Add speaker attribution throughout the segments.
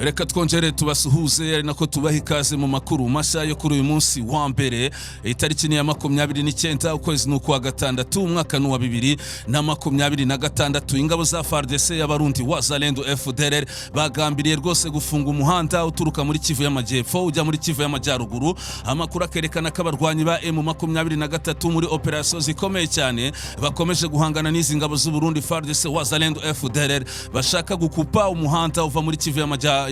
Speaker 1: Reka twongere tubasuhuze, ari nako tubaha ikaze mu makuru mashya yo kuri uyu munsi wa mbere. Itariki ni ya 29, ukwezi ni ukwa gatandatu, umwaka ni uwa 2026. Ingabo za FARDC y'Abarundi, Wazalendo, FDLR bagambiriye rwose gufunga umuhanda uturuka muri Kivu y'Amajyepfo ujya muri Kivu y'Amajyaruguru. Amakuru akerekana ko abarwanyi ba M23 muri operasiyo zikomeye cyane bakomeje guhangana n'izi ngabo z'u Burundi, FARDC, Wazalendo, FDLR, bashaka gukupa umuhanda uva muri Kivu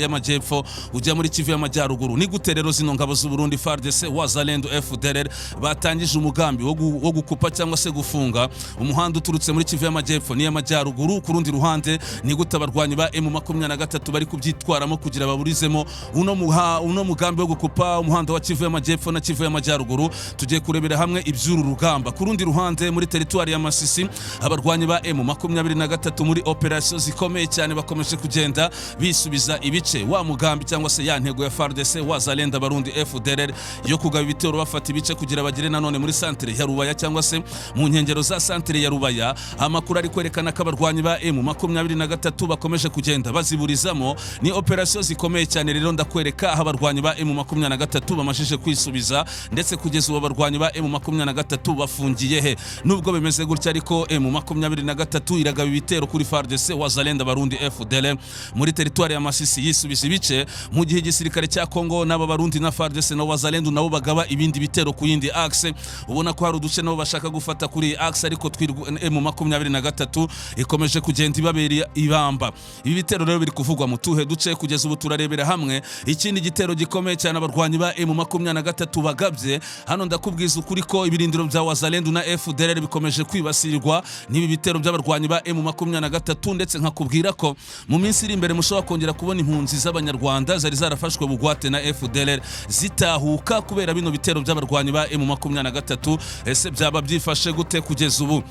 Speaker 1: y'Amajyepfo ujya muri Kivu y'Amajyaruguru. Ni gute rero zino ngabo z'u Burundi, FARDC, Wazalendo, FDLR batangije umugambi wo gukupa cyangwa se gufunga umuhanda uturutse muri Kivu y'Amajyepfo n'iy'Amajyaruguru? Ku rundi ruhande, ni gute abarwanyi ba M23 bari kubyitwaramo kugira baburizemo uno mugambi wo gukupa umuhanda wa Kivu y'Amajyepfo na Kivu y'Amajyaruguru? Tugiye kurebera hamwe iby'uru rugamba. Ku rundi ruhande, muri teritwari ya Masisi, abarwanyi ba M23 muri operasiyo zikomeye cyane bakomeje kugenda bisubiza ibice. Wa mugambi cyangwa se ya ntego ya FARDC, Wazalendo, Abarundi, FDLR yo kugaba ibitero bafata ibice kugira bagere nanone muri santere ya Rubaya cyangwa se mu nkengero za santere ya Rubaya, amakuru ari kwerekana ko abarwanyi ba M23 bakomeje kugenda baziburizamo. Ni operasiyo zikomeye cyane. Rero ndakwereka aho abarwanyi ba M23 bamajije kwisubiza, ndetse kugeza ubu abarwanyi ba M23 bafungiye he? Nubwo bimeze gutya ariko, M23 iragaba ibitero kuri FARDC, Wazalendo, Abarundi, FDLR muri teritwari ya Masisi, yisubije ibice, mu gihe igisirikare cya Kongo n'aba Barundi na FARDC na Wazalendo nabo bagaba ibindi bitero ku yindi axe. Ubona ko hari uduce nabo bashaka gufata kuri iyi axe, ariko M23 ikomeje kugenda ibabereye ibamba. Ibi bitero rero biri kuvugwa mu tuhe duce kugeza ubu? Turarebera hamwe ikindi gitero gikomeye cyane abarwanyi ba M23 bagabye. Hano ndakubwiza ukuri ko ibirindiro bya Wazalendo na FDLR bikomeje kwibasirwa n'ibi bitero by'abarwanyi ba M23, ndetse nkakubwira ko mu minsi iri imbere mushobora kongera kubona impunzi z'Abanyarwanda zari zarafashwe bugwate na FDLR zitahuka kubera bino bitero by'abarwanyi ba M23. Ese byaba byifashe gute kugeza ubu?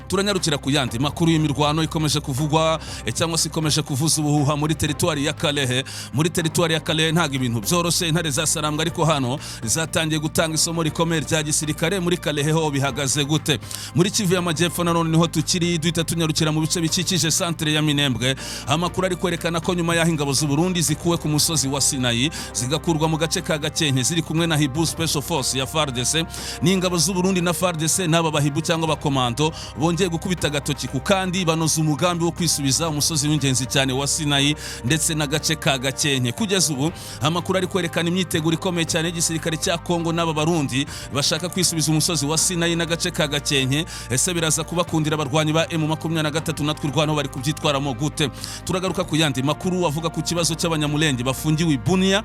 Speaker 1: Turanyarukira ku yandi makuru y'imirwano ikomeje kuvugwa cyangwa se ikomeje kuvuza ubuhuha muri teritwari ya Kalehe. Muri teritwari ya Kalehe ntabwo ibintu byoroshye. Intare za Sarambwe ariko hano zatangiye gutanga isomo rikomeye rya gisirikare. Muri Kalehe ho bihagaze gute? Muri Kivu y'Amajyepfo nanone niho tukiri, duhita tunyarukira mu bice bikikije santere ya Minembwe. Amakuru ari kwerekana ko nyuma y'aho ingabo z'u Burundi zikuwe ku musozi wa Sinayi, zigakurwa mu gace ka Gakenke ziri kumwe na Hibu Special Force ya FARDC, n'ingabo z'u Burundi na FARDC n'aba bahibu cyangwa abakomando bongeye gukubita agatoki ku kandi, banoza umugambi wo kwisubiza umusozi w'ingenzi cyane wa Sinayi ndetse n'agace ka Gakenke. Kugeza ubu amakuru ari kwerekana imyiteguro ikomeye cyane y'igisirikare cya Kongo n'aba Barundi bashaka kwisubiza umusozi wa Sinayi n'agace ka Gakenke. Ese biraza kubakundira? Abarwanyi ba M23 natwe irwanaho bari kubyitwaramo gute? Turagaruka ku yandi makuru avuga ku kibazo cy'Abanyamulenge bafungiwe i Bunia.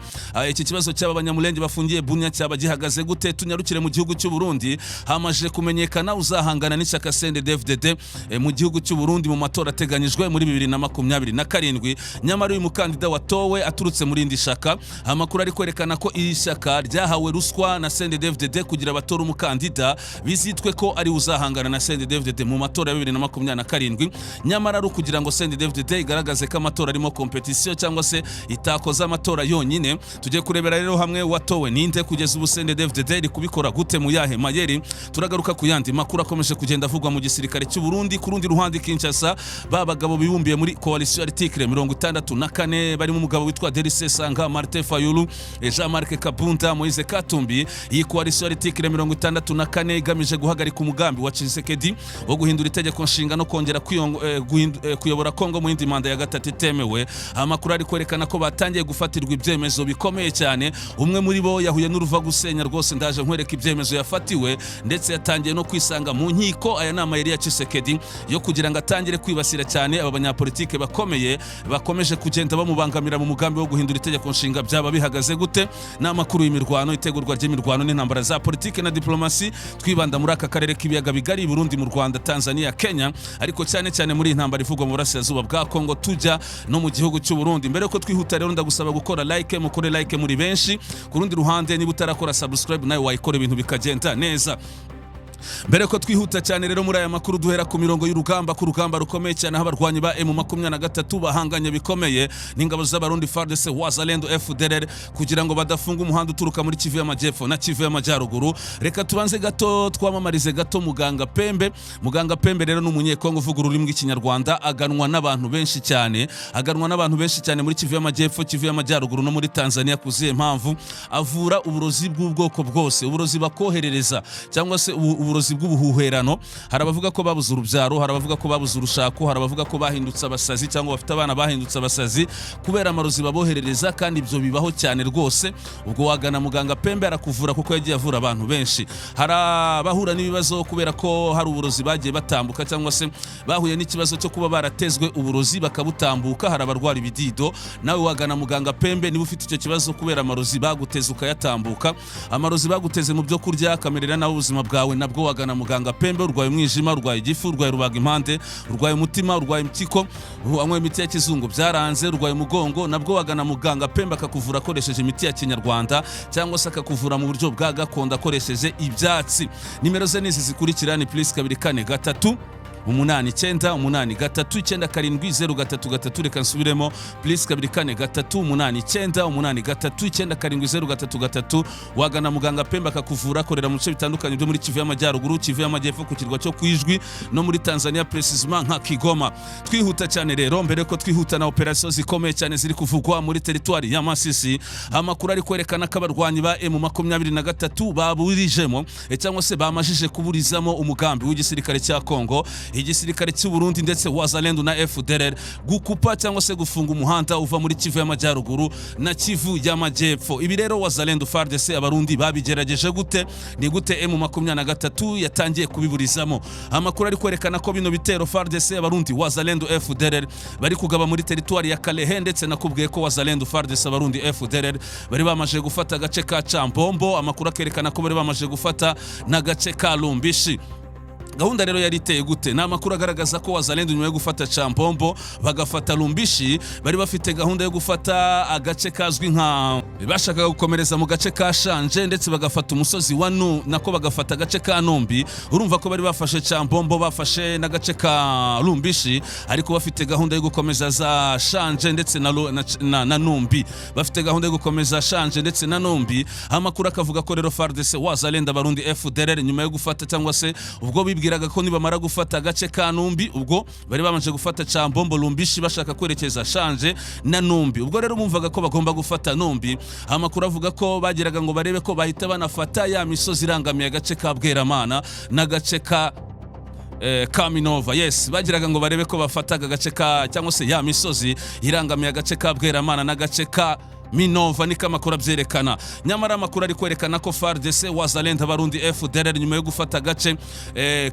Speaker 1: Iki kibazo cy'aba Banyamulenge bafungiye Bunia cyaba gihagaze gute? Tunyarukire mu gihugu cy'u Burundi. Hamaze kumenyekana uzahangana n'ishyaka CNDD-FDD mu gihugu cy'u Burundi mu matora ateganyijwe muri 2027. Nyamara uyu mukandida watowe aturutse muri indi shyaka. Amakuru ari kwerekana ko iri shyaka ryahawe ruswa na CNDD-FDD kugira batore umukandida bizitwe ko ari uzahangana na CNDD-FDD mu matora ya 2027, nyamara ari ukugira ngo CNDD-FDD igaragaze ko amatora arimo competition cyangwa se itakoze amatora yonyine. Tugiye kurebera rero hamwe watowe ninde kugeza ubu, CNDD-FDD iri kubikora gute, mu yahe mayeri? Turagaruka ku yandi makuru akomeje kugenda avugwa mu gisirikare cy'u Burundi. Ku rundi ruhande, Kinshasa, ba bagabo bibumbiye muri coalition article 64, barimo umugabo witwa Delly Sesanga, Martin Fayulu, Jean-Marc Kabunda, Moise Katumbi. Iyi coalition article 64 igamije guhagarika umugambi wa Tshisekedi wo guhindura itegeko nshinga no kongera kuyobora Kongo mu yindi manda ya gatatu itemewe. Amakuru ari kwerekana ko batangiye gufatirwa ibyemezo bikomeye cyane. Umwe muri bo yahuye n'uruva gusenya rwose, ndaje nkwereka ibyemezo yafatiwe, ndetse yatangiye no kwisanga mu nkiko. Aya ni amayeri ya Tshisekedi yo kugira ngo atangire kwibasira cyane aba banyapolitike bakomeye bakomeje kugenda bamubangamira mu mugambi wo guhindura itegeko nshinga. Byaba bihagaze gute? Ni amakuru y'imirwano, itegurwa ry'imirwano n'intambara za politike na diplomasi, twibanda muri aka karere k'ibiyaga bigari: Burundi, mu Rwanda, Tanzania, Kenya, ariko cyane cyane muri iyi ntambara ivugwa mu burasirazuba bwa Kongo, tujya no mu gihugu cy'u Burundi. Mbere yuko twihuta rero, ndagusaba gukora like, mukore like muri benshi. Ku rundi ruhande, niba utarakora subscribe, nawe wayikora ibintu bikagenda neza. Mbere ko twihuta cyane rero muri aya makuru, duhera ku mirongo y'urugamba, ku rugamba rukomeye cyane, aho abarwanyi ba M23 bahanganye bikomeye n'ingabo z'Abarundi, FARDC, Wazalendo, FDLR, kugira ngo badafunga umuhanda uturuka muri Kivu y'Amajyepfo na Kivu y'Amajyaruguru. Reka tubanze gato twamamarize gato Muganga Pembe. Muganga Pembe rero ni Umunyekongo uvuga ururimi rw'Ikinyarwanda, aganwa n'abantu benshi cyane, aganwa n'abantu benshi cyane muri Kivu y'Amajyepfo, Kivu y'Amajyaruguru no muri Tanzania. Ku zihe mpamvu? Avura uburozi bw'ubwoko bwose, uburozi bakoherereza cyangwa se uburozi bw'ubuhuherano. Hari abavuga ko babuze urubyaro, hari abavuga ko babuze urushako, hari abavuga ko bahindutse abasazi cyangwa bafite abana bahindutse abasazi kubera amarozi baboherereza, kandi ibyo bibaho cyane rwose. Ubwo wagana Muganga Pembe arakuvura, kuko yagiye avura abantu benshi. Hari abahura n'ibibazo kubera ko hari uburozi bagiye batambuka, cyangwa se bahuye n'ikibazo cyo kuba baratezwe uburozi bakabutambuka. Hari abarwara ibidido, nawe wagana Muganga Pembe niba ufite icyo kibazo kubera amarozi baguteze ukayatambuka, amarozi baguteze mu byo kurya akamerera nawe ubuzima bwawe, nabwo wagana Muganga Pembe. Urwaye umwijima, urwaye igifu, urwaye rubaga impande, urwaye umutima, urwaye impyiko, wanywa imiti ya kizungu byaranze, urwaye umugongo, nabwo wagana Muganga Pembe akakuvura akoresheje imiti ya kinyarwanda cyangwa se akakuvura mu buryo bwa gakondo akoresheje ibyatsi. Nimero ze nizi zikurikira: ni +243 898 397 033. Reka nsubiremo: +243 898 837 033. Wagana Muganga Pembe akakuvura. Akorera mu bice bitandukanye byo muri Kivu y'Amajyaruguru, Kivu y'Amajyepfo, ku kirwa cyo Kwijwi, no muri Tanzania, précisément nka Kigoma. Twihuta cyane rero, mbere ko twihuta na operasiyo zikomeye cyane ziri kuvugwa muri teritwari ya Masisi, amakuru ari kwerekana ko abarwanyi ba M23 baburijemo cyangwa se bamajije kuburizamo umugambi w'igisirikare cya Kongo, igisirikare cy'u Burundi ndetse Wazalendo na FDLR gukupa cyangwa se gufunga umuhanda uva muri Kivu y'Amajyaruguru na Kivu y'Amajyepfo. Ibi rero Wazalendo, FARDC, Abarundi babigerageje gute? Ni gute M23 yatangiye kubiburizamo? Amakuru ari kwerekana ko bino bitero FARDC, Abarundi, Wazalendo, FDLR bari kugaba muri teritwari ya Kalehe, ndetse nakubwiye ko Wazalendo, FARDC, Abarundi, FDLR bari bamaze gufata agace ka Cambombo, amakuru akerekana ko bari bamaze gufata n'agace ka Lumbishi. Gahunda rero yari iteye gute? Ni amakuru agaragaza ko Wazalendo nyuma yo gufata Champombo, bagafata Lumbishi, bari bafite gahunda yo gufata agace kazwi nka, bashakaga gukomereza mu gace ka Shanje, ndetse bagafata umusozi wa Nu, nako bagafata agace ka Numbi. Urumva ko bari bafashe Champombo, bafashe n'agace ka Lumbishi, ariko bafite gahunda yo gukomeza za Shanje ndetse na Numbi, bafite gahunda yo gukomeza Shanje ndetse na Numbi. Amakuru akavuga ko rero FARDC, Wazalendo, Abarundi, FDLR nyuma yo gufata, cyangwa se ubwo bibwiraga ko nibamara gufata agace ka Numbi, ubwo bari babanje gufata Cambombo, Lumbishi, bashaka kwerekeza Shanje na Numbi, ubwo rero bumvaga ko bagomba gufata Numbi. Amakuru avuga ko bagiraga ngo barebe ko bahita banafata ya misozi irangamiye agace ka Bweramana n'agace ka Kaminova. Yes, bagiraga ngo barebe ko bafataga agace ka, cyangwa se ya misozi irangamiye agace ka Bweramana n'agace ka Minova, niko amakuru abyerekana. Nyamara amakuru ari kwerekana ko FARDC, Wazalendo, Abarundi, FDLR nyuma yo gufata agace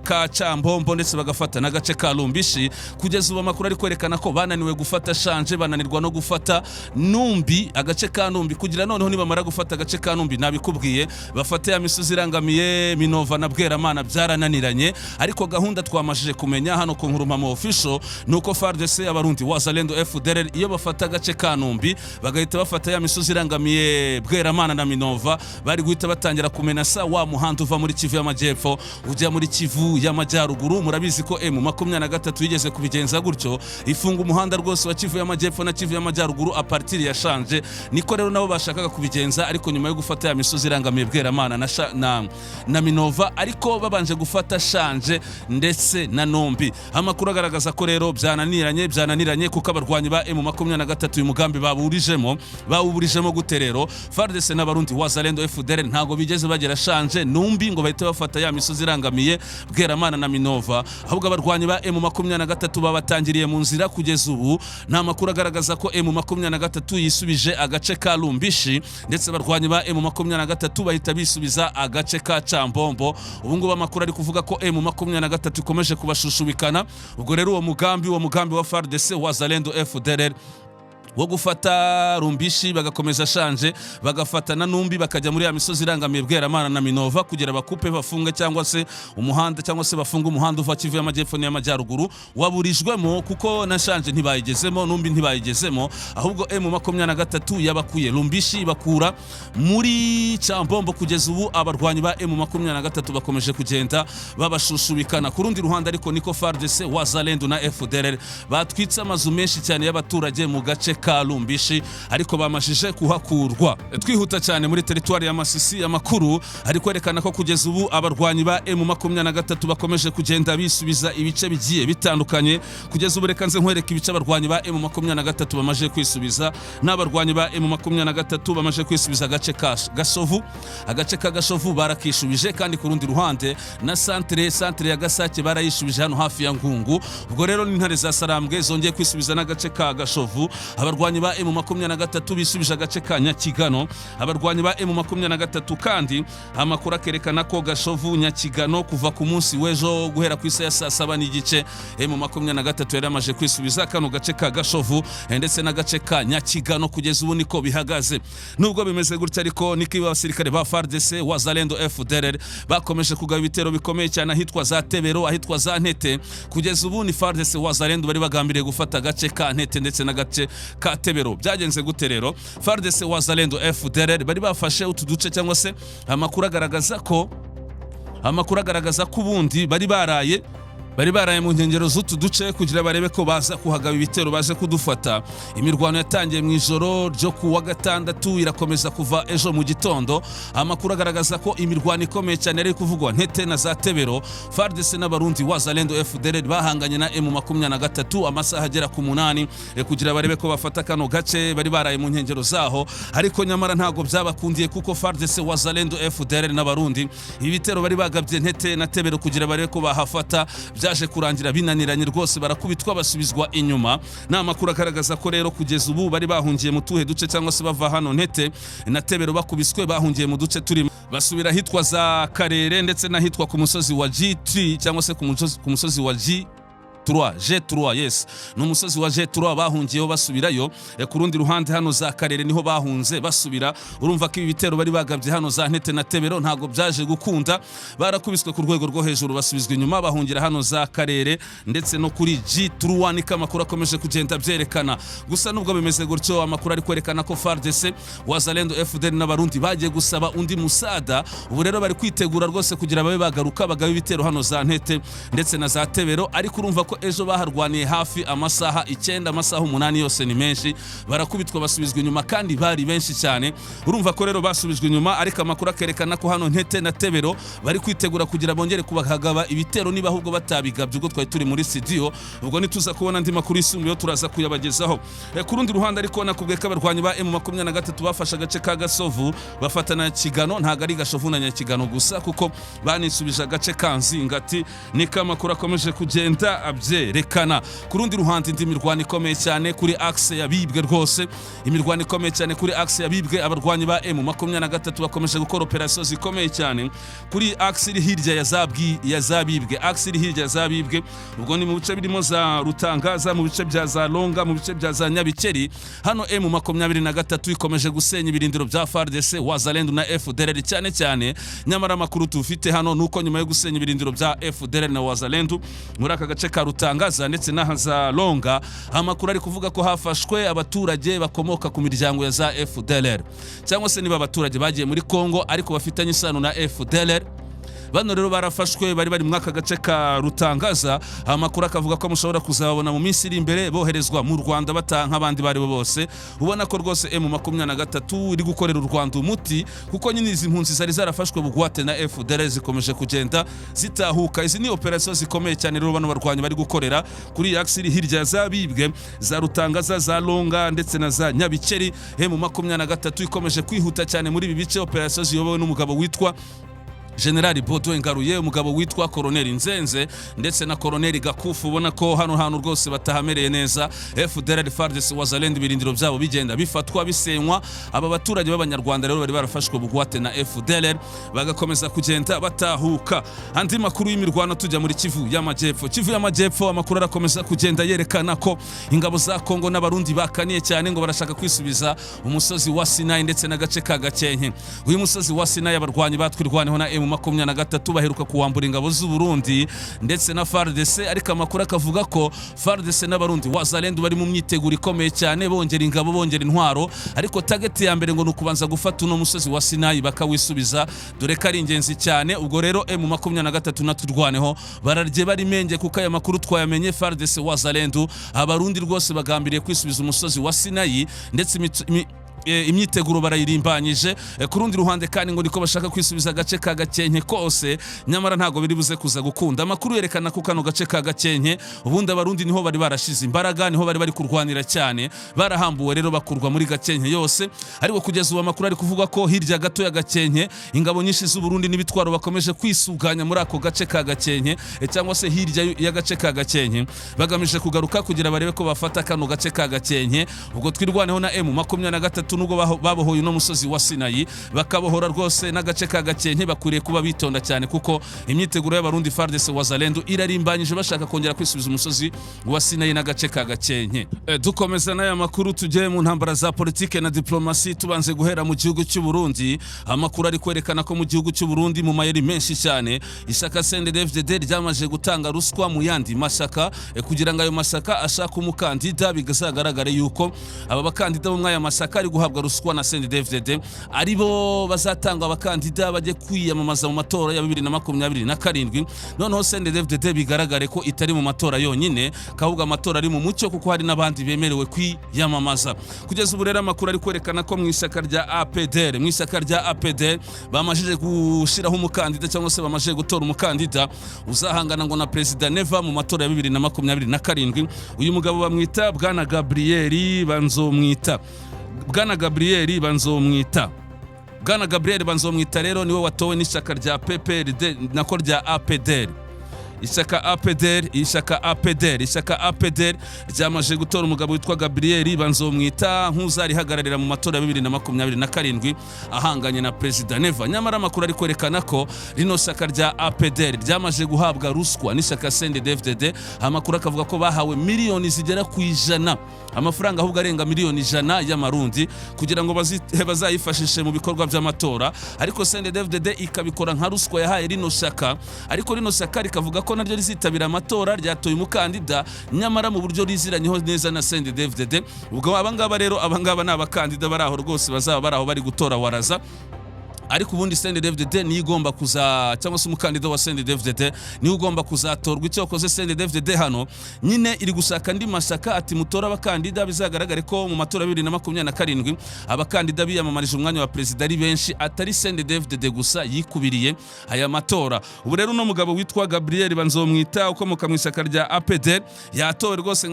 Speaker 1: ka Cambombo ndetse bagafata n'agace ka Lumbishi, kugeza ubu amakuru ari kwerekana ko bananiwe gufata Shanje, bananirwa no gufata Numbi, agace ka Numbi, kugira noneho nibamara gufata agace ka Numbi, nabikubwiye, bafate ya misozi irangamiye Minova na Bweramana, byarananiranye. Ariko gahunda twamajije kumenya hano ku Nkuru Mpamo Official nuko FARDC, Abarundi, Wazalendo, FDLR iyo bafata agace ka Numbi, bagahita bafata ya misozi irangamiye Bweramana na Minova, bari guhita batangira kumenasa wa muhanda uva muri Kivu y'Amajyepfo ujya muri Kivu y'Amajyaruguru. Murabizi ko M23 yigeze kubigenza gutyo, ifunga umuhanda rwose wa Kivu y'Amajyepfo na Kivu y'Amajyaruguru à partir ya Shanje. Niko rero nabo bashakaga kubigenza, ariko nyuma yo gufata ya misozi irangamiye Bweramana na Minova, ariko babanje gufata Shanje ndetse na Numbi. Amakuru agaragaza ko rero byananiranye, kuko abarwanyi ba M23 uyu mugambi bawuburijemo. Gute rero? FARDC n'Abarundi, Wazalendo, FDLR ntago bigeze bagera Shanje, Numbi ngo bahite bafata ya misozi irangamiye Bweramana na Minova, ahubwo abarwanyi ba M23 babatangiriye mu nzira. Kugeza ubu nta makuru agaragaza ko M23 yisubije agace ka Lumbishi, ndetse abarwanyi ba M23 bahita bisubiza agace ka Cambombo. Ubu ngubu amakuru ari kuvuga ko M23 ikomeje kubashushubikana. Ubwo rero uwo mugambi wa FARDC, Wazalendo, FDLR wo gufata Rumbishi, bagakomeza Shanje, bagafata na Numbi, bakajya muri ya misozi irangamiye Bweramana na Minova kugira bakupe, bafunge cyangwa se umuhanda, cyangwa se bafunge umuhanda uva Kivu y'Amajyepfo n'iy'Amajyaruguru, waburijwemo kuko na Shanje ntibayigezemo, Numbi ntibayigezemo. Ahubwo M23 yabakuye Rumbishi, bakura muri Cyambombo. Kugeza ubu abarwanyi ba M23 bakomeje kugenda babashushubikana. Ku rundi ruhande ariko niko FARDC, Wazalendo na FDLR batwitse amazu menshi cyane y'abaturage mu gace ka Lumbishi, ariko bamashije kuhakurwa. Twihuta cyane muri teritwari ya Masisi, amakuru ari kwerekana ko kugeza ubu abarwanyi ba M23 bakomeje kugenda bisubiza ibice bigiye bitandukanye. Kugeza ubu reka nze nkwereka ibice abarwanyi ba M23 bamaze kwisubiza. N'abarwanyi ba M23 bamaze kwisubiza agace ka Gasovu, agace ka Gashovu barakishubije. Kandi ku rundi ruhande na centre ya Gasake barayishubije hano hafi ya Ngungu. Ubwo rero n'intare za Sarambwe zongeye kwisubiza n'agace ka Gashovu. Abarwanyi ba M23 bisubije agace ka Nyakigano. Abarwanyi ba M23 kandi amakuru akerekana ko Gashovu, Nyakigano, kuva ku munsi w'ejo guhera ku isa ya saa 7:30, M23 yari yamaze kwisubiza kano gace ka Gashovu ndetse n'agace ka Nyakigano. Kugeza ubu niko bihagaze. Nubwo bimeze gutya ariko, niko abasirikare ba FARDC, Wazalendo, FDLR bakomeje kugaba ibitero bikomeye cyane ahitwa za Tebero, ahitwa za Ntete. Kugeza ubu ni FARDC, Wazalendo bari bagambiriye gufata agace ka Ntete ndetse n'agace ka Tebero. Byagenze gute rero? FARDC, Wazalendo, FDLR bari bafashe utu duce, cyangwa se amakuru agaragaza ko ubundi bari baraye mu nkengero z'utu duce kugira barebe ko baza kuhagaba ibitero, baje kudufata. Imirwano yatangiye mu ijoro ryo ku wa gatandatu, irakomeza kuva ejo mu gitondo. Amakuru agaragaza ko imirwano ikomeye cyane yari kuvugwa Ntete na za Tebero. FARDC n'Abarundi, Wazalendo, FDLR bahanganye na M23 amasaha agera ku 8 kugira barebe ko bafata kano gace bari baraye mu nkengero zaho, ariko nyamara ntabwo byabakundiye kuko FARDC, Wazalendo, FDLR n'Abarundi ibitero bari bagabye Ntete na Tebero kugira barebe ko bahafata byaje kurangira binaniranye rwose, barakubitwa, basubizwa inyuma. Ni amakuru agaragaza ko rero kugeza ubu bari bahungiye mu tuhe duce, cyangwa se bava hano Ntete na Tebero bakubiswe, bahungiye mu duce turimo, basubira ahitwa za Karere ndetse n'ahitwa ku musozi wa G3, cyangwa se ku musozi wa G 3, G3, yes, ni umusozi wa G3 bahungiyeho basubirayo. Ku rundi ruhande hano za Karere niho bahunze basubira. Urumva ko ibi bitero bari bagabye hano za Ntete na Tebero ntabwo byaje gukunda, barakubiswe ku rwego rwo hejuru, basubizwa inyuma, bahungira hano za Karere ndetse no kuri G3, niko amakuru akomeje kugenda byerekana. Gusa nubwo bimeze gutyo, amakuru ari kwerekana ko FARDC, Wazalendo, FDL n'Abarundi bagiye gusaba undi musada. Ubu rero bari kwitegura rwose kugira babe bagaruka bagabe ibitero hano za Ntete ndetse na za Tebero. Ariko urumva ko ejo baharwaniye hafi amasaha 9, amasaha 8 yose ni menshi, barakubitwa, basubizwa inyuma kandi bari benshi cyane. Urumva ko rero basubijwe inyuma, ariko amakuru akerekana ko hano Ntete na Tebero bari kwitegura kugira bongere kubahagaba ibitero, niba ahubwo batabigabye ubwo twari turi muri studio. Ubwo nituza kubona andi makuru yisumbuyeho turaza kuyabagezaho. Ku rundi ruhande ariko nakubwiye ko abarwanyi ba M23 bafashe agace ka Gasovu, bafata na Kigano. Ntabwo ari Gashovu na Nyakigano gusa, kuko banisubije agace ka Nzingati, niko amakuru akomeje kugenda abyerekana. Ku rundi ruhande, indi mirwano ikomeye cyane kuri axe ya Bibwe rwose, imirwano ikomeye cyane kuri axe ya Bibwe. Abarwanyi ba M23 bakomeje gukora operasiyo zikomeye cyane kuri axe iri hirya ya Zabwi, ya Zabibwe, axe iri hirya ya Zabibwe. Ubwo ni mu bice birimo za Rutangaza, mu bice bya za Longa, mu bice bya za Nyabikeri. Hano M23 ikomeje gusenya ibirindiro bya FARDC, Wazalendo na FDLR cyane cyane. Nyamara amakuru tufite hano nuko nyuma yo gusenya ibirindiro bya FDLR na Wazalendo muri aka gace ka Rutangaza ndetse n'aha za Longa, amakuru ari kuvuga ko hafashwe abaturage bakomoka ku miryango ya za FDLR, cyangwa se niba abaturage bagiye muri Congo ariko bafitanye isano na FDLR. Bano rero barafashwe, bari muri aka gace ka Rutangaza. Amakuru akavuga ko mushobora kuzababona mu minsi iri imbere boherezwa mu Rwanda, bataha nk'abandi bari bo bose. Ubona ko rwose M23 iri gukorera u Rwanda umuti, kuko nyine izi mpunzi zari zarafashwe bugwate na FDLR zikomeje kugenda zitahuka. Izi ni operasiyo zikomeye cyane rero bano barwanyi bari gukorera kuri iyi axe iri hirya za Bibwe, za Rutangaza, za Longa ndetse na za Nyabikeri. M23 ikomeje kwihuta cyane muri ibi bice, operasiyo ziyobowe n'umugabo witwa Generali Baudouin Ngaruye, umugabo witwa Koroneli Nzenze ndetse na Koroneli Gakufu. Ubona ko hano hantu rwose batahamereye neza. FDLR, FARDC, Wazalendo, ibirindiro byabo bigenda bifatwa, bisenywa. Aba baturage b'Abanyarwanda rero bari barafashwe bugwate na FDLR bagakomeza kugenda batahuka. Andi makuru y'imirwano, tujya muri Kivu y'Amajyepfo. Kivu y'Amajyepfo, amakuru arakomeza kugenda yerekana ko ingabo za Kongo n'Abarundi bakaniye cyane, ngo barashaka kwisubiza umusozi wa Sinai ndetse n'agace ka Gakenke. Uyu musozi wa Sinai, abarwanyi batwirwaneho na M23 baheruka kuwambura ingabo z'u Burundi ndetse na FARDC, ariko amakuru akavuga ko FARDC n'Abarundi, Wazalendo, bari mu myiteguro ikomeye cyane, bongera ingabo, bongera intwaro, ariko target ya mbere ngo ni ukubanza gufata uno musozi wa Sinai bakawisubiza, dore ko ari ingenzi cyane. Ubwo rero M23 na Twirwaneho bararye bari menge, kuko aya makuru twayamenye. FARDC, Wazalendo, Abarundi rwose bagambiriye kwisubiza umusozi wa Sinai, ndetse imyiteguro barayirimbanyije. Ku rundi ruhande kandi ngo niko bashaka kwisubiza agace ka Gakenke kose, nyamara ntabwo biri buze kuza gukunda. Amakuru yerekana ko kano gace ka Gakenke ubundi Abarundi niho bari barashize imbaraga, niho bari bari kurwanira cyane. Barahambuwe rero, bakurwa muri Gakenke yose, ariko kugeza ubu amakuru ari kuvuga ko hirya gato ya Gakenke ingabo nyinshi z'u Burundi n'ibitwaro bakomeje kwisuganya muri ako gace ka Gakenke, cyangwa se hirya y'agace ka Gakenke, bagamije kugaruka kugira barebe ko bafata kano gace ka Gakenke. Ubwo Twirwaneho na M23, nubwo babohoye uno musozi wa Sinayi, bakabohora rwose n'agace ka Gakenke, bakwiriye kuba bitonda cyane, kuko imyiteguro y'Abarundi, FARDC, Wazalendo irarimbanyije, bashaka kongera kwisubiza umusozi wa Sinayi n'agace ka Gakenke. Dukomeza n'aya makuru, tujye mu ntambara za politike na diplomasi, tubanze guhera mu gihugu cy'u Burundi. Amakuru ari kwerekana ko mu gihugu cy'u Burundi, mu mayeri menshi cyane, ishyaka CNDD-FDD ryamaze gutanga ruswa mu yandi mashyaka, kugira ngo ayo mashyaka ashake umukandida, bizagaragare yuko aba bakandida bo muri aya mashyaka ari guhabwa ruswa na CNDD-FDD aribo bazatanga abakandida bajye kwiyamamaza mu matora ya 2027. Noneho CNDD-FDD bigaragare ko itari mu matora yonyine, ahubwo amatora ari mu mucyo, kuko hari n'abandi bemerewe kwiyamamaza. Kugeza ubu rero amakuru ari kwerekana ko mu ishyaka rya APDR, mu ishyaka rya APDR bamajije gushyiraho umukandida, cyangwa se bamajije gutora umukandida uzahangana ngo na Perezida Neva mu matora ya 2027. Uyu mugabo bamwita Bwana Gabriel Banzomwita. Bwana Gabriel Banzomwita, Bwana Gabriel Banzomwita rero niwe watowe n'ishyaka rya PPRD, nako rya APDR. Ishyaka APDR, ishyaka APDR, ishyaka APDR ryamaze gutora umugabo witwa Gabriel Banzomwita nk'uzarihagararira mu matora ya 2027 ahanganye na Perezida Neva. Nyamara amakuru ari kwerekana ko rino shyaka rya APDR ryamaze guhabwa ruswa n'ishyaka CNDD-FDD. Amakuru akavuga ko bahawe miliyoni zigera ku 100, amafaranga ahubwo arenga miliyoni 100 y'amarundi, kugira ngo bazayifashishe mu bikorwa by'amatora, ariko CNDD-FDD ikabikora nka ruswa yahaye rino shyaka. Ariko rino shyaka rikavuga ko naryo rizitabira amatora, ryatoye umukandida, nyamara mu buryo riziranyeho neza na CNDD-FDD. Ubwo abangaba rero, abangaba ni abakandida bari aho rwose, bazaba bari aho bari gutora waraza, ariko ubundi CNDD-FDD niyo igomba kuza, cyangwa se umukandida wa CNDD-FDD niwe ugomba kuzatorwa. Icyo wakoze, CNDD-FDD hano nyine iri gushaka andi mashyaka, ati mutore abakandida, bizagaragare ko mu matora ya 2027 abakandida biyamamarije umwanya wa perezida ari benshi, atari CNDD-FDD gusa yikubiriye aya matora. Ubu rero uno mugabo witwa Gabriel Banzomwita, ukomoka mu ishyaka rya APD, yatowe rwose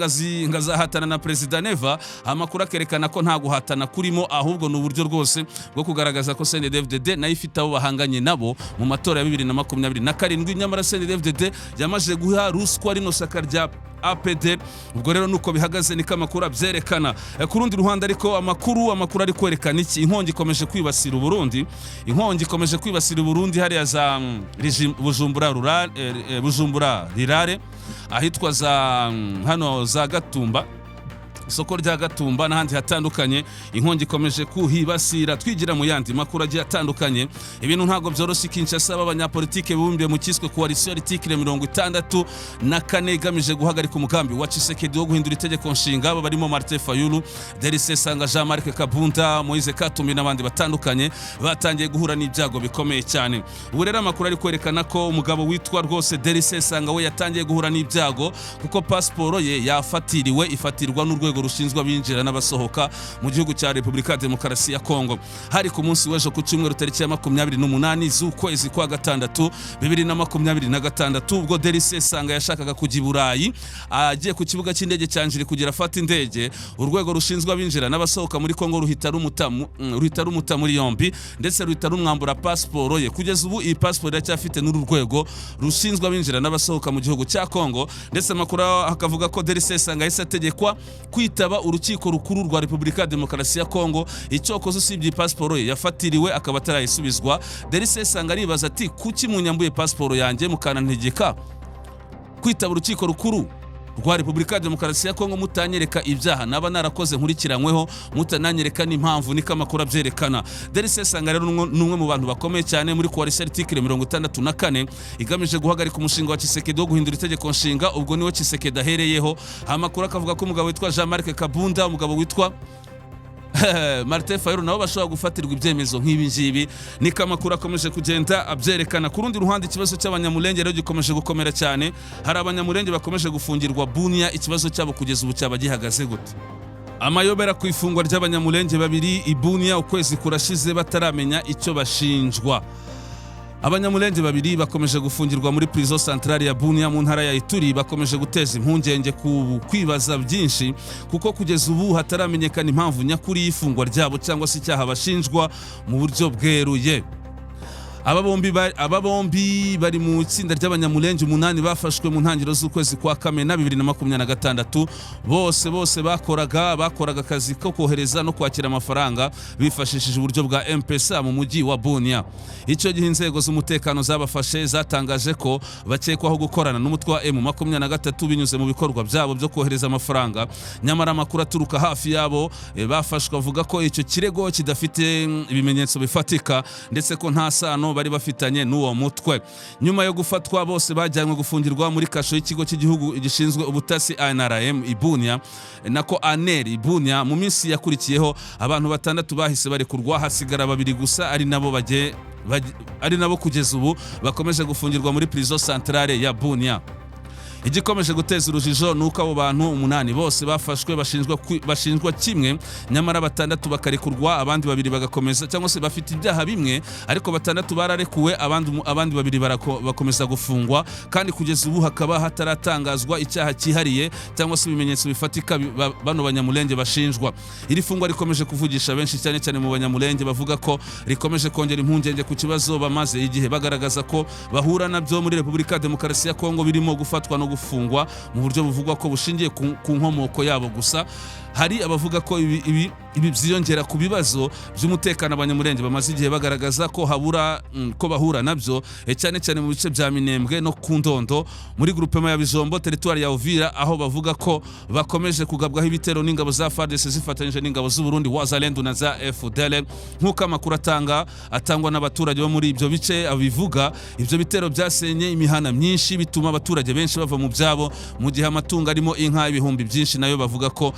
Speaker 1: ngazahatana na Perezida Neva. Amakuru akerekana ko nta guhatana kurimo, ahubwo ni uburyo rwose bwo kugaragaza ko CNDD-FDD nayo ifite abo bahanganye nabo mu matora ya 2027, nyamara CNDD-FDD yamaze guha ruswa rino shyaka rya APD. Ubwo rero nuko bihagaze, niko amakuru abyerekana. Ku rundi ruhande ariko amakuru ari kwerekana iki? Inkongi ikomeje kwibasira Uburundi, inkongi ikomeje kwibasira Uburundi hariya za Bujumbura rural, Bujumbura rirare, ahitwa za hano za Gatumba, isoko rya Gatumba n'ahandi hatandukanye, inkongi ikomeje kuhibasira. Twigira mu yandi makuru agiye atandukanye, ibintu ntabwo byoroshye. Kinshasa, b'abanyapolitike bibumbiye mu cyiswe coalition article 64 igamije guhagarika umugambi wa Tshisekedi wo guhindura itegeko nshinga, aba barimo Martin Fayulu, Delly Sesanga, Jean-Marc Kabunda, Moise Katumbi n'abandi batandukanye, batangiye guhura n'ibyago bikomeye cyane. Ubu rero amakuru ari kwerekana ko umugabo witwa rwose Delly Sesanga we yatangiye guhura n'ibyago, kuko pasiporo ye yafatiriwe, ifatirwa n'urwego n'urwego rushinzwe abinjira n'abasohoka mu gihugu cya Repubulika ya Demokarasi ya Kongo. Hari ku munsi w'ejo ku cyumweru, tariki ya 28 z'ukwezi kwa gatandatu 2026, ubwo Delly Sesanga yashakaga kujya i Burayi, agiye ku kibuga cy'indege cya Njiri kugira afate indege, urwego rushinzwe abinjira n'abasohoka muri Kongo ruhita rumuta muri yombi, ndetse ruhita rumwambura pasiporo ye. Kugeza ubu iyi pasiporo iracyafite n'uru rwego rushinzwe abinjira n'abasohoka mu gihugu cya Kongo. Ndetse amakuru akavuga ko Delly Sesanga yahise ategekwa kwitaba urukiko rukuru rwa Repubulika ya Demokarasi ya Kongo. Icyokoze, usibye iyi pasiporo ye yafatiriwe akaba atarayisubizwa, Delly Sesanga aribaza ati: "Kuki munyambuye pasiporo yanjye mukanantegeka kwitaba urukiko rukuru rwa Repubulika ya Demokarasi ya Kongo, mutanyereka ibyaha naba narakoze nkurikiranyweho, mutananyereka n'impamvu?" Niko amakuru abyerekana. Delly Sesanga rero ni umwe mu bantu bakomeye cyane muri coalition article 64 igamije guhagarika umushinga wa Tshisekedi wo guhindura itegeko nshinga. Ubwo niwe Tshisekedi ahereyeho. Amakuru akavuga ko umugabo witwa Jean Marc Kabunda, umugabo witwa Martin Fayulu nabo bashobora gufatirwa ibyemezo nk'ibi ngibi. Niko amakuru akomeje kugenda abyerekana. Ku rundi ruhande, ikibazo cy'Abanyamulenge rero gikomeje gukomera cyane. Hari Abanyamulenge bakomeje gufungirwa Bunia. Ikibazo cyabo kugeza ubu cyaba gihagaze gute? Amayobera ku ifungwa ry'Abanyamulenge babiri i Bunia, ukwezi kurashize bataramenya icyo bashinjwa. Abanyamulenge babiri bakomeje gufungirwa muri prison centrale ya Bunia mu ntara ya Ituri bakomeje guteza impungenge ku kwibaza byinshi, kuko kugeza ubu hataramenyekana impamvu nyakuri y'ifungwa ryabo cyangwa se icyaha bashinjwa mu buryo bweruye. Aba bombi bari mu itsinda ry'Abanyamulenge umunani bafashwe mu ntangiriro z'ukwezi kwa Kamena 2026. Bose bakoraga akazi ko kohereza no kwakira amafaranga bifashishije uburyo bwa M-Pesa mu mujyi wa Bunia. Icyo gihe inzego z'umutekano zabafashe zatangaje ko bakekwaho gukorana n'umutwe wa M23 binyuze mu bikorwa byabo byo kohereza amafaranga. Nyamara amakuru aturuka hafi yabo bafashwe avuga ko icyo kirego kidafite ibimenyetso bifatika, ndetse ko nta sano bari bafitanye n'uwo mutwe. Nyuma yo gufatwa, bose bajyanywe gufungirwa muri kasho y'ikigo cy'igihugu gishinzwe ubutasi ANRM i Bunia, nako ANR i Bunia. Mu minsi yakurikiyeho abantu batandatu bahise barekurwa, hasigara babiri gusa, ari nabo kugeza ubu bakomeje gufungirwa muri prison centrale ya Bunia. Igikomeje guteza urujijo ni uko abo bantu umunani bose bafashwe bashinjwa kimwe, nyamara batandatu bakarekurwa, abandi babiri bagakomeza, cyangwa se bafite ibyaha bimwe, ariko batandatu bararekuwe, abandi babiri bakomeza gufungwa, kandi kugeza ubu hakaba hataratangazwa icyaha cyihariye cyangwa se ibimenyetso bifatika bano Banyamulenge bashinjwa. Iri fungwa rikomeje kuvugisha benshi, cyane cyane mu Banyamulenge, bavuga ko rikomeje kongera impungenge ku kibazo bamaze igihe bagaragaza ko bahura nabyo muri Repubulika ya Demokarasi ya Kongo, birimo gufatwa no gufungwa mu buryo buvugwa ko bushingiye ku nkomoko yabo gusa. Hari abavuga ko ibi byiyongera ku bibazo by'umutekano Abanyamulenge bamaze igihe bagaragaza ko bahura nabyo, cyane cyane mu bice bya Minembwe no ku Ndondo muri groupement ya Bijombo, teritwari ya Uvira, aho bavuga ko bakomeje kugabwaho ibitero n'ingabo za FARDC zifatanyije n'ingabo z'u Burundi, Wazalendo na za FDL. Nk'uko amakuru atangwa n'abaturage bo muri ibyo bice abivuga, ibyo bitero byasenye imihana myinshi, bituma abaturage benshi bava mu byabo, mu gihe amatungo arimo inka ibihumbi byinshi nayo bavuga ko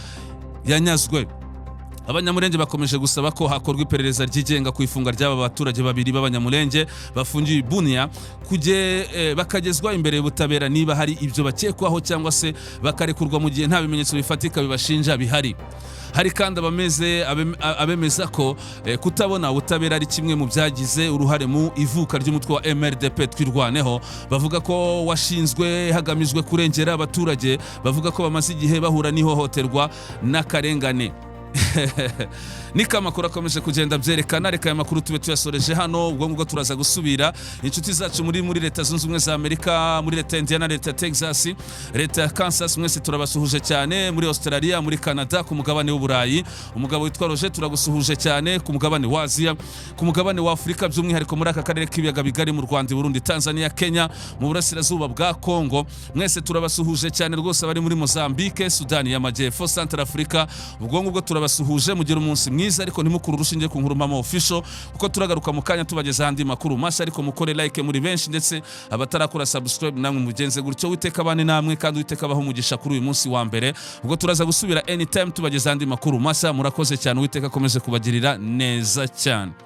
Speaker 1: yanyazwe. Abanyamulenge bakomeje gusaba ko hakorwa iperereza ryigenga ku ifunga ry'aba baturage babiri b'Abanyamulenge bafungiwe i Bunia, bakagezwa imbere y'ubutabera niba hari ibyo bakekwaho, cyangwa se bakarekurwa mu gihe nta bimenyetso bifatika bibashinja bihari. Hari kandi abemeza ko kutabona ubutabera ari kimwe mu byagize uruhare mu ivuka ry'umutwe wa MRDP Twirwaneho, bavuga ko washinzwe hagamijwe kurengera abaturage bavuga ko bamaze igihe bahura n'ihohoterwa n'akarengane. Niko amakuru akomeje kugenda byerekana. Reka aya makuru tube tuyasoreje hano. Ubwo ngubwo turaza gusubira. Inshuti zacu muri Leta Zunze Ubumwe za Amerika, muri leta ya Indiana, leta ya Texas, leta ya Kansas, mwese turabasuhuje cyane. Muri Australia, muri Canada, ku mugabane w'Uburayi, umugabo witwa Roger, turagusuhuje cyane. Ku mugabane wa Aziya, ku mugabane wa Afurika, by'umwihariko muri aka karere k'ibiyaga bigari, mu Rwanda, i Burundi, Tanzania, Kenya, mu burasirazuba bwa Congo, mwese turabasuhuje cyane rwose. Abari muri Mozambique, Sudani y'Amajyepfo, Central Africa, ubwo ngubwo turabasuhuje. Mugire umunsi mwiza, ariko ntimukure urushinge ku Nkuru Mpamo Official, kuko turagaruka mu kanya tubageza andi makuru mashya. Ariko mukore like muri benshi, ndetse abatarakora subscribe namwe mugenze gutyo. Witeka abane namwe, kandi Uwiteka abahe umugisha kuri uyu munsi wa mbere. Ubwo turaza gusubira anytime tubageza andi makuru mashya. Murakoze cyane, Uwiteka akomeze kubagirira neza cyane.